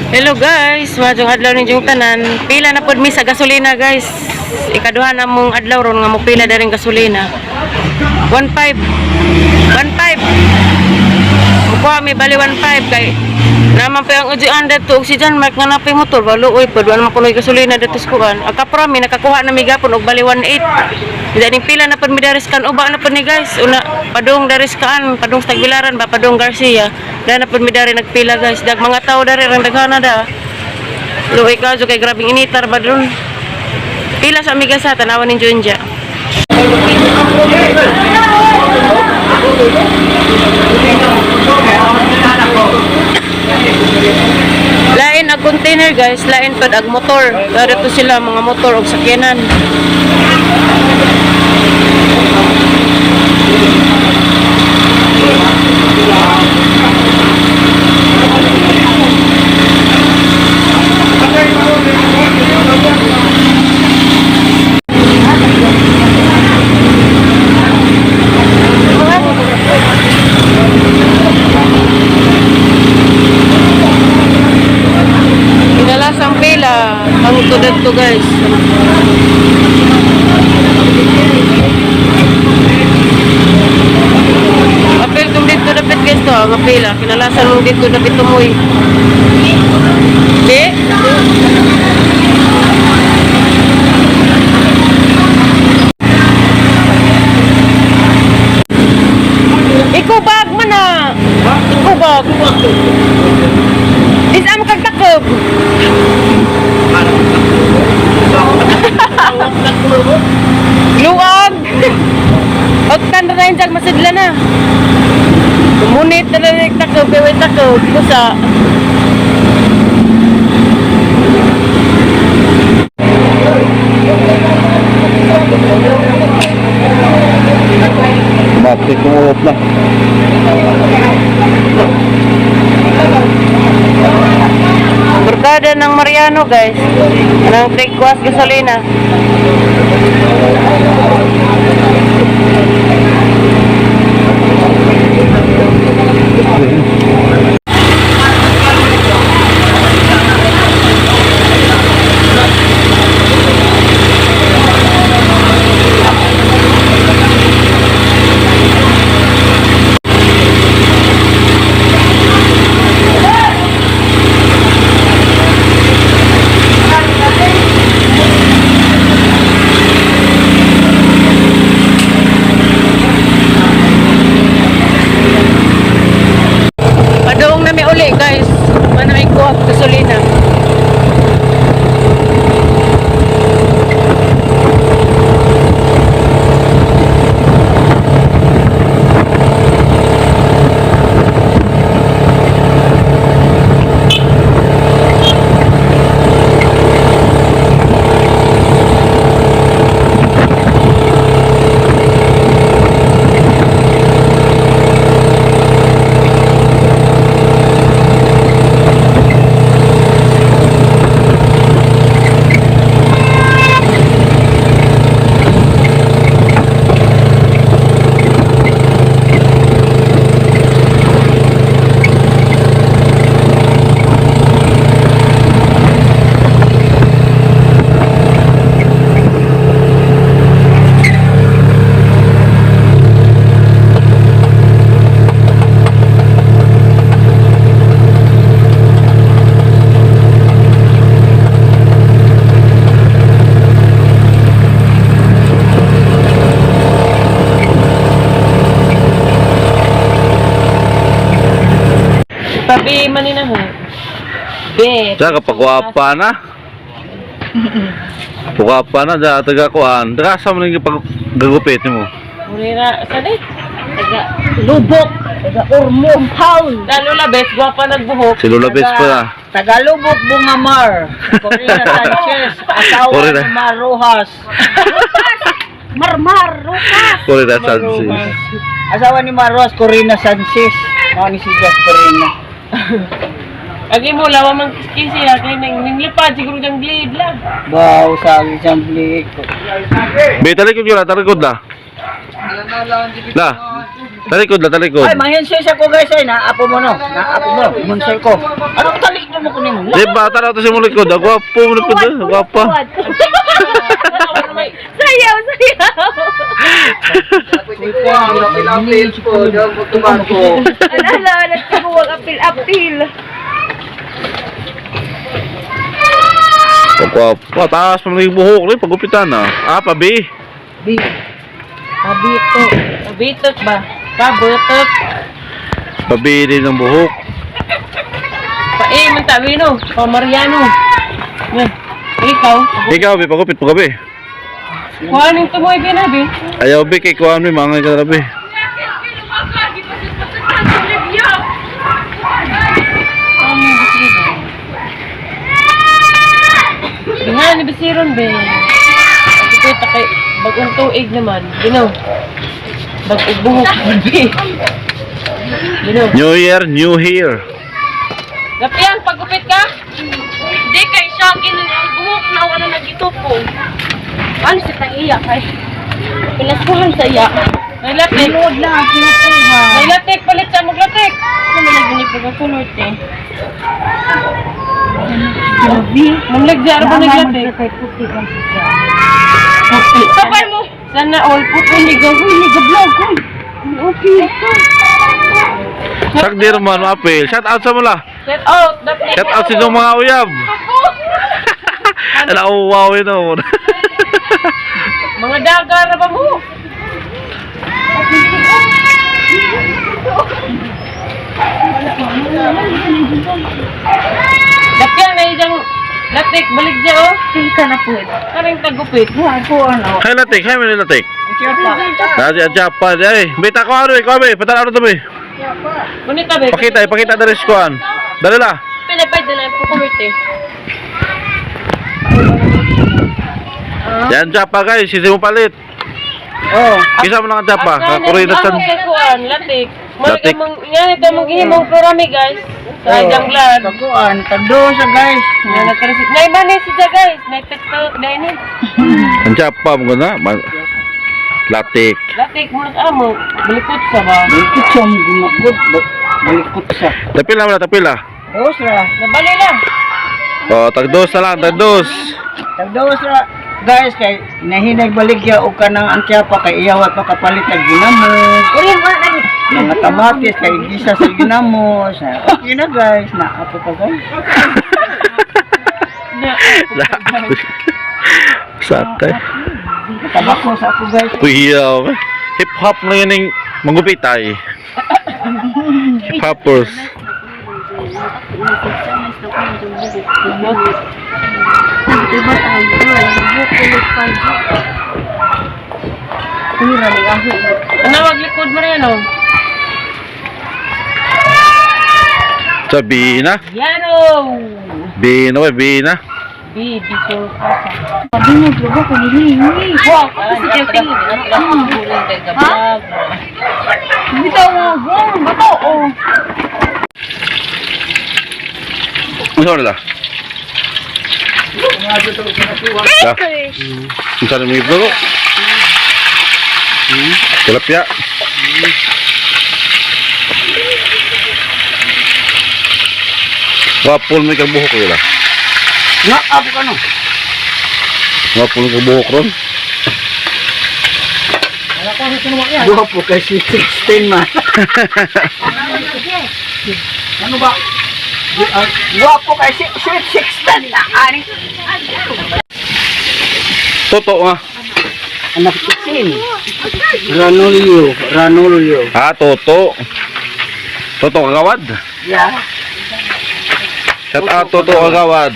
Hello guys, maayong adlaw ninyong tanan. Pila na pud mi sa gasolina, guys. Ikaduha na mong adlaw ron nga mopila daring gasolina. 1.5. 1.5. Mukuha mi bali 1.5 kay naman pa ang ujian dito og si John Mark nga napay motor balo oy pud wala man kunoy gasolina dito sa kuan. Ang kapra mi nakakuha na mi gapon og bali 1.8. Daning pila na pud mi dari sa uba na pud ni, guys. Una padung dari sa kaan, padung sa Tagbilaran ba, padung Garcia. Da na pud mi dari nagpila, guys. Dag mga tao dari rang daghana da. Luoy ka kay grabing initar ba dron. Pila sa amiga sa tanawan ni Junja. Lain ang container, guys, lain pad ag motor. Dari to sila mga motor og sakyanan. Kinalasang pila ang to, guys. Apil kung dito dapit, guys, to, ang pila. Kinalasan mong dito dapit tumoy. Di? Ikaw bag man na. Ikaw bag. Is am kag takob. Luag. Oktan na rin dyan, masidla na. Kumunit na lang yung takob, kaya may takob. Kusa. Bakit kumulot na? Barkada ng Mariano, guys. Ng Trigwas Gasolina. Padung na mi uli, guys. Mana may kuha gasolina. Pabi manina ho. Be. Diyan kapag kuwapa na. Kuwapa na, dyan taga kuan. Taga sa mo nang pag gagupit mo. Murira, saan eh? Taga Lubok, taga Ormo, Paul. Lalo la bes, gwapa nagbuhok. Si Lola Bes pa na. Taga Lubok, Bungamar. Corina Sanchez, asawa Corina. ni Mar Rojas. Marmar Rojas. Corina Sanchez. Asawa ni Mar Rojas, Corina Sanchez. Mao ni si Jas Corina. Agi mo, lawa mang kiskisi ha. Kaya nang ninglipad, siguro diyang blade lang. Baw sa isang blik. Be, talikod yun na, talikod na. La, talikod la, talikod. Ay, mahinsay siya ko, guys, ay naapo mo no. Naapo mo. Munsay ko. Anong talikod mo kunin? Di ba tanaw to si mong likod. Ah, gwapo mo likod. Ah, gwapa. Sayaw, sayaw. Alala, nagtibuwag apil-apil. Pagwapa. Taas pa yung buhok. Ni pagupitan na. Ah, pabi. B. Pabito. Pabitot ba? Pabutot. Pabi din ang buhok. Pa eh, man tabi no. Pa Mariano. Yan. Ikaw. Ikaw, bi, pagupit po gabi. Kuhanin to mo ibinabi. Ayaw, bi, kay kuhaan mi, mga ka bi. Nga ni Bisiron be. Ito kay bagong tuig naman. Gino. Bagong buhok be. Gino. New year, new year. Gapiang pagupit ka? Hindi kay siya ang buhok na wala nagitupo. Ano si tang iya kay? Pinaskuhan sa iya. May latik. Load lang ang kinukuha. May latik palit sa mong latik. Ano man lagi ni pagkakulot eh. Grabe. Mamlagja ra ba naglatik? Kay puti ang siya. Kapal mo. Sana all puto ni gahoy ni gablog ko. Okay. Sakdir man, maapil. Shout out sa mula. Set out. Dapat. Shout out sa inyong mga uyab. Nauwaw yun oh. Mga daga ra ba mo? Dakyan na ijang latik balik dya oh. Kinsa na po. Karing tagupit. Ako ano. Kay latik, kay man latik. Siya pa. Dati ang Japan, ay. Bita ko ano, ikaw be, patanaw to be. Bonita be. Pakita, ipakita dali sa kuan. Dali la. Pinapay din ang pukumit eh. Yan Japa guys, hindi mo palit. Oh. Kisa mo lang ang Japa, kakurina Ang san. kuan, latik. Latik. Latik. Nga ito mong gihimong florami guys. Sa janglan. Kakuan, tagdo sa guys. Nga nagkarisit. Nay man si siya guys. Nay TikTok nay ni. Ang Japa mo na, latik. Latik mo sa amo. Balikot sa ba. Balikot siya mo gumagod. Balikot siya. Tapila mo na, tapila. Dos ra. Nabali lang. Oh, tagdos na lang, tagdos. Tagdos ra. Guys, kay nahinag baligya og kanang ang pa kay iyawat makapalit og ginamos. Mga kamatis kay gisa sa ginamos. Okay na guys, na apo pa guys. Na. Sakay. Tabako sa ako guys. Kuya, hip hop na yun yung mangupitay. Hip hoppers. Ano likod mo rin oh. Sa Bina. Yan oh. Bina, we, Bina. Bi, biso kasa. Wow, kasi siya Ha? Bitaw mo, bato oh. Ano nila? Da. Unsa na mga itlog? Tilapia. Wapol may kang buhok nila. Na apo ka no. Wapol may kang buhok ron. Duha po kay si 16 man. Ano ba? Duha po kay si sweet 16 na ani. Totoo nga. Anak 16. Ranulio, Ranulio. Ah, toto. Toto kagawad. Yeah. Shout out Toto kagawad.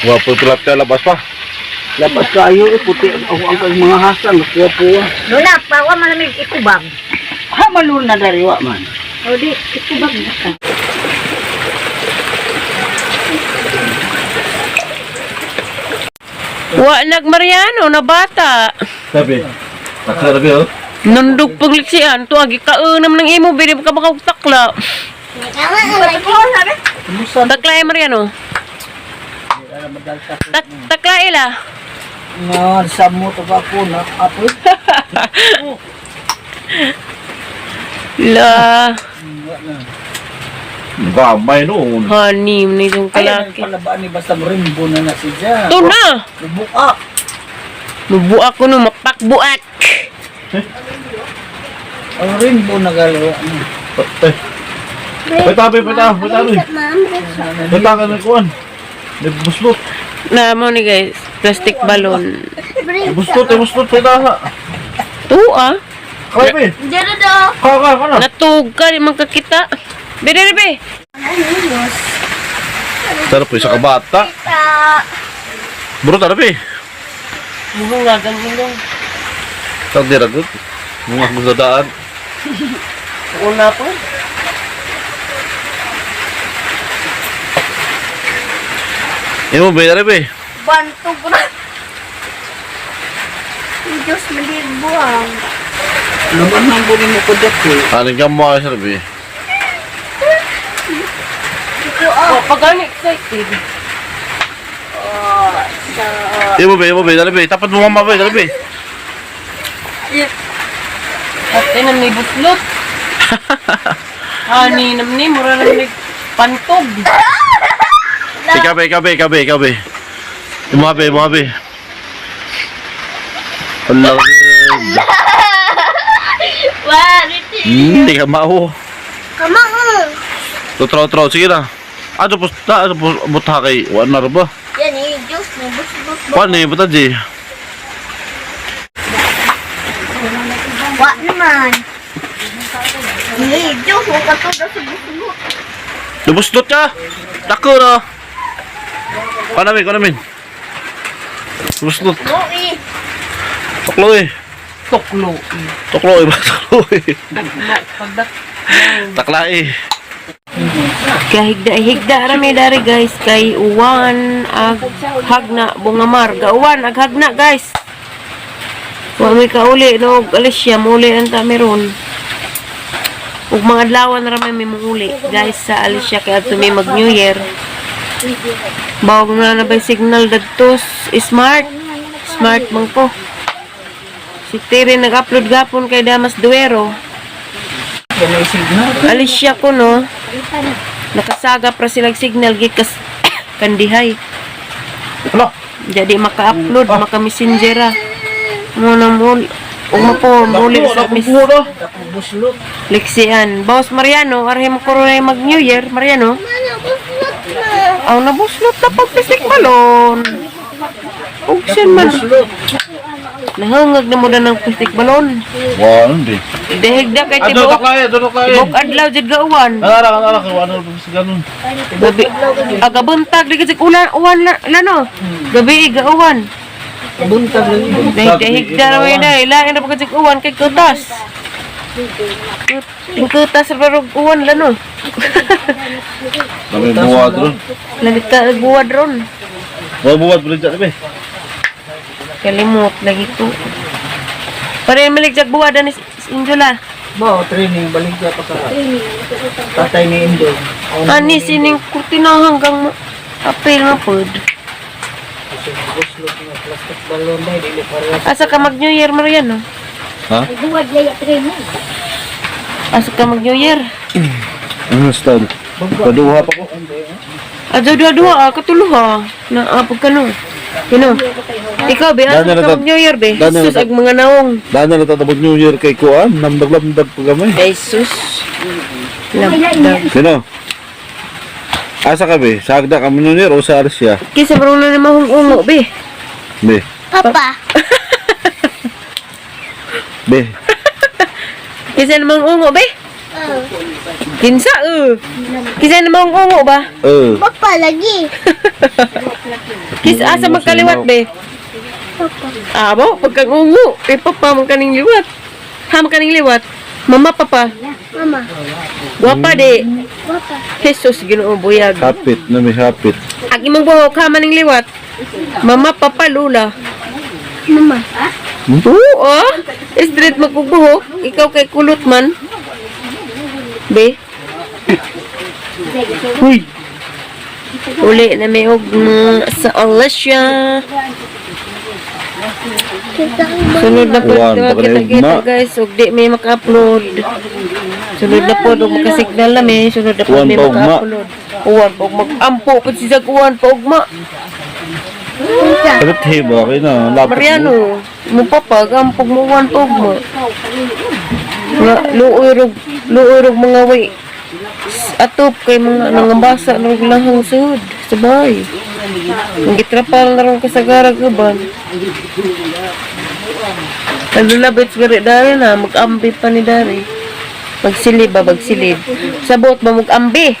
Wapol tilapia labas pa. Lapas kayo eh, puti ako ang kag mga hasang kuha po. Luna, pawa malamig ikubag. Ha malun na dariwa man. O di, ikubag na ka. Wa nag Mariano na bata. Sabi. Sabi oh. Nundog pagliksian to agi kaunam ng imo bili ka baka takla. Takla eh, Mariano. Takla ila. Nga sa mo to ba ko na apo. La. Gamay noon. Honey, ni itong Ay, ang kalaki. palabaan ni basta rimbo na na siya. Ito na! Buka. Mabuak ko no, mapakbuak! Ang rimbo na galo. Ano? Patay. Patabi, patabi, patabi. Patabi ng kuwan. Nagbuslot. Na mo ni guys, plastic balloon. Buslot, eh, buslot, pataha. Tuwa. Kaya be. Kaya, kaya, kaya. Natug ka, di man kakita. Bere, be. Sarap po, isa ka bata. Bro, tara be. Muhong nga, ganyan. Tag diragot. Mga magdadaan. Una po. Imo be, tara be. Bantog na. Diyos, malibuang. Laman ng bunin mo ko dati. Aling ka mo ay sarap be. Oh, pag ano excited. Imo be, tara be. Tapat mo mama be, tara be. At nam ni buslot. Ani nam ni mura nam ni pantog. Ikaw be, ikaw be, ikaw be, ikaw be. Imo be, imo be. Ala. Hindi ka mao. Kamang. Totro, tro, sige na. Ato po, ta, ato po, buta kay, wala na ba? Yan eh, Diyos, may busbot. Paano eh, buta di? Wa naman. Eh, Diyos, huwag ka to sa busbot. Lubuslot ka! Dako na! Kanamin, kanamin. Lubuslot. Oo eh. Tuklo eh. Tuklo. Tuklo eh, ba? Tuklo eh. Pagdak. Takla eh. Kahigda higda rami dari guys kay uwan ag hagna bungamar gauwan ag hagna guys. Wa may kauli no Alicia muli ang ta meron. Ug mga adlawan ra may manguli guys sa Alicia kay adto may mag New Year. Bawag na na ba signal dadto smart. Smart man ko. Si Tere nag-upload gapon kay Damas Duero. Yan ay signal. Alicia ko no. Nakasaga pra silang signal gikas kandihay. Ano? Jadi maka-upload, maka-messenger ah. Mo na mo ug po muli sa mis na. Ako buslot. Lexian. Boss Mariano, arhe mo ko mag New Year, Mariano. Aw nabuslot na pag plastic balon. Ug man. Buslot. Nahangag na mo na ng plastic balon. Wala hindi. Dehigda kay Ato tibuok. takla eh, ato takla eh. Tibuok adlaw jud gauwan. Nara, nara, wala na sa ganun. Gabi, aga buntag, di kasi ulan, uwan na, lano. Gabi, gauwan. Buntag lagi. Dahig dahig na may dahil. Lain na pagkasig uwan kay kutas. Yung kutas sa barog uwan lano. Dami buwad ron. Lamit ka buwad ron. Wala buwad rin dyan, be. Kalimot lagi ko. Pare malig jag buwad ani si Angela. Ba, training. Balik ka pa ka. Tatay ni Indo. Ani sining kurtina hanggang apil na pod. Buslot na plastic balon dahil dili parehas. Asa ka mag New Year Mariano? Ha? Asa ka mag New Year? Ano style? Paduha pa ko. Adyo duha duha ah, katuluha. Na apog ka no. Kino. Ikaw be, asa Daniel, ka mag New Year be? Daniel, Jesus ag mga naong. Daan na natatabag New Year kay Kuan, namdag-lamdag pa gamay. Jesus. Lamdag. Sino? Asa ka be? Sa Agda ka New Year o sa Arsia? Kisa marunong na mahungungo be. Be. Papa. Be. Kisa namang ungo be. Kinsa eh. Kisa namang ungo ba? Eh. Papa lagi. Kisa asa magkaliwat be. Abo, pagkang ungo. Eh papa man kaning liwat. Ha man kaning liwat. Mama papa. Mama. Guwapa di. Papa. Jesus Ginoo buyag. Hapit na may hapit. Ang imong buhok ha maning liwat. Mama papa lula. Mama. Oo ah. Straight magbubuhok. Ikaw kay kulot man. Be. Uy! Uli na may og sa Alicia. Kita ko. Sunod na po Uwan, ito, baka na kita-kita ugma. guys, ug di may maka-upload. Sunod na po, ug maka-signal na may, sunod na po Uwan may pa ugma. maka-upload. Uwan pa ugma. Ampo po si Zag, uwan pa ugma. Dapat hiba kayo na. Lapit mo. Mariano, mo papag, ampog mo uwan pa ugma. Nga, luoy rog mga way. Atop kay mga nangambasa na rog lahang sud sa bahay. Ang gitrapal na rong kasagarag uban. Nalulabit gari dari na, mag-ambi pa ni dari. Magsilib ba, magsilib. Sabot ba, mag-ambi?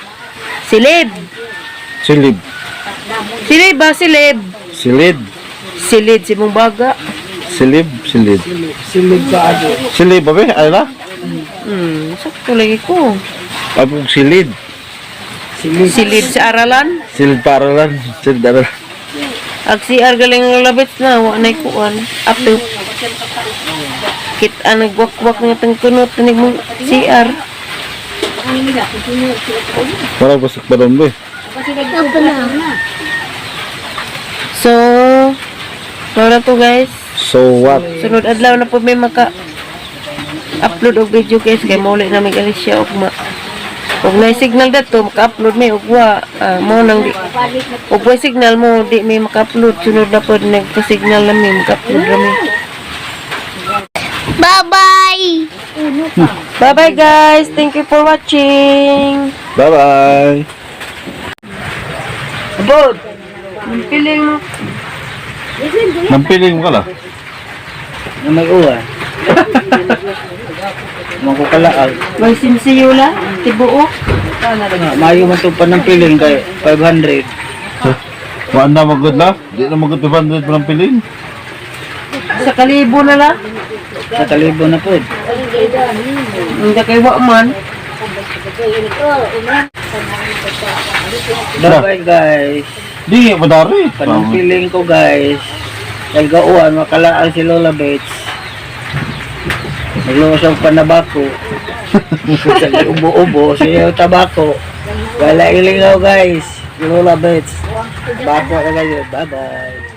Silib! Silib. Silib ba, silib? Silid. Silid si mong baga. Silib. Silid. Silid ka ajo. Silib ba be? Ay na? Sakto lagi ko. Apong silid. Silid. Silid sa aralan. Silid para lang. Silid aralan. Ag CR galing ang labit na, wa na'y kuan. Ato. Kita nagwakwak nga tang kunot na mong CR. Parang pasok pa doon be. Ako na. So, wala to guys. So what? Sunod adlaw na po may maka upload og video guys kay mauli na may Alicia og ma og na signal dato maka-upload may og wa ah, mo nang di og wa signal mo di may maka-upload. Sunod na po nagpa-signal na may maka-upload na may. Bye-bye. Bye bye guys, thank you for watching. Bye-bye. Abot. Piling mo. Nampiling mo ka lang. Na may uwan. Makukalaag. May sinsiyula, tibuok. Nga, Mayo man to pa ng piling kay 500. Wala na magod la. Di na magod 500 pa ng piling. Sa kalibo na la. Sa kalibo na po. Hindi kay wa man. Bye-bye guys. Di, madari. Panang piling ko guys. Kay gauan makalaag si Lola Bates. Nagluwas ang panabako. Sa ubo-ubo siya yung tabako. Wala ilingaw guys. Si Lola Bates. Bako na kayo. Bye-bye.